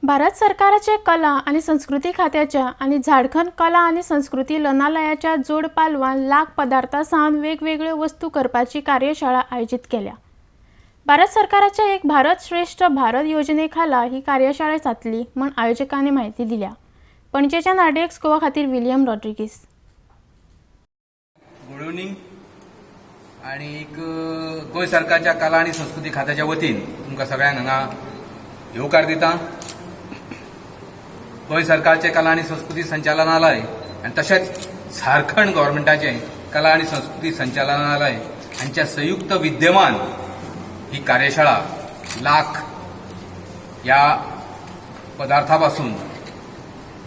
भारत सरकाराचे कला आनी संस्कृती खात्याच्या आनी झारखंड कला आनी संस्कृती लनालयाच्या जोड पालवान लाख पदार्थां सावन वेगवेगळ्यो वस्तू करपाची कार्यशाळा आयोजीत केल्या. भारत सरकाराच्या एक भारत श्रेष्ठ भारत योजने खाला ही कार्यशाळा जातली म्हूण आयोजकांनी म्हायती दिल्या. पणजेच्यान आरडीएक्स गोवा खातीर विलियम रॉड्रिगीस. गुड इव्हनिंग आनीक गोंय सरकारच्या कला आनी संस्कृती खात्याच्या वतीन तुमकां सगळ्यांक हांगा येवकार दिता. गोंय सरकारचे कला आनी संस्कृती संचालनालय आनी तशेंच झारखंड गव्हर्मेंटाचें कला आनी संस्कृती संचालनालय हांच्या संयुक्त विद्यमान ही कार्यशाळा, लाख ह्या पदार्था पासून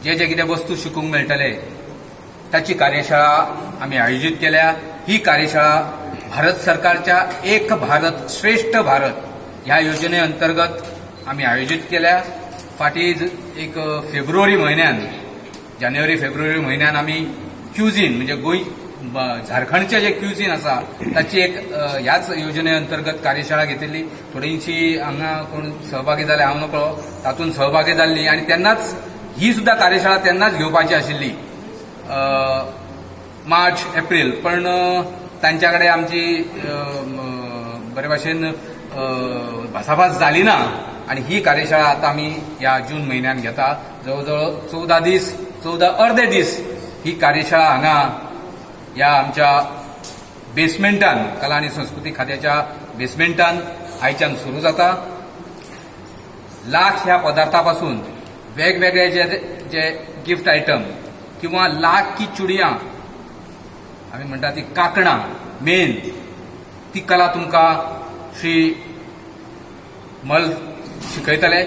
जे जे कितें वस्तू शिकूंक मेळटले ताची कार्यशाळा आमी आयोजीत केल्या. ही कार्यशाळा भारत सरकारच्या एक भारत श्रेष्ठ भारत ह्या योजने अंतर्गत आमी आयोजीत केल्या. फाटीं एक फेब्रुवारी म्हयन्यान, जानेवारी फेब्रुवारी म्हयन्यान आमी क्युझीन, म्हणजे गोंय झारखंडचे जे क्युझीन आसा ताची एक ह्याच योजने अंतर्गत कार्यशाळा घेतिल्ली. थोडीशी हांगा कोण सहभागी जाले हांव नकळो, तातूंत सहभागी जाल्ली आनी तेन्नाच ही सुद्दां कार्यशाळा तेन्नाच घेवपाची आशिल्ली, मार्च एप्रील, पण तांच्या कडेन आमची बरे भाशेन भासाभास जाली ना आनी ही कार्यशाळा आतां आमी ह्या जून म्हयन्यान घेता. जवळ जवळ 14 दीस, 14 अर्दे दीस ही कार्यशाळा हांगा ह्या आमच्या बेसमेंटान, कला आनी संस्कृती खात्याच्या बेसमेंटान आयच्यान सुरू जाता. लाख ह्या पदार्था पासून वेगवेगळे जे जे गिफ्ट आयटम किंवा लाख की चुडयां आमी म्हणटा, ती कांकणां मेन, ती कला तुमकां श्री मल शिकयतले.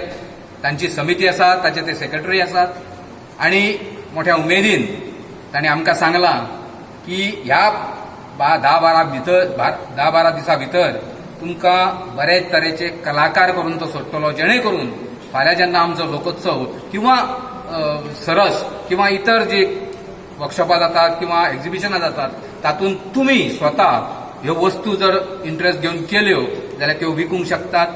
तांची समिती आसा, ताचे ते सेक्रेटरी आसात आनी मोठ्या उमेदीन तांणी आमकां सांगलां की ह्या 10-12 भितर, 10-12 दिसां भितर तुमकां बरेच तरेचे कलाकार करून तो सोडटलो, जेणे करून फाल्यां जेन्ना आमचो लोकोत्सव किंवा सरस किंवा इतर जी वर्कशॉपां जातात किंवा एक्झिबिशनां जातात, तातूंत तुमी स्वता ह्यो वस्तू जर इंट्रस्ट घेवन केल्यो जाल्यार त्यो विकूंक शकतात.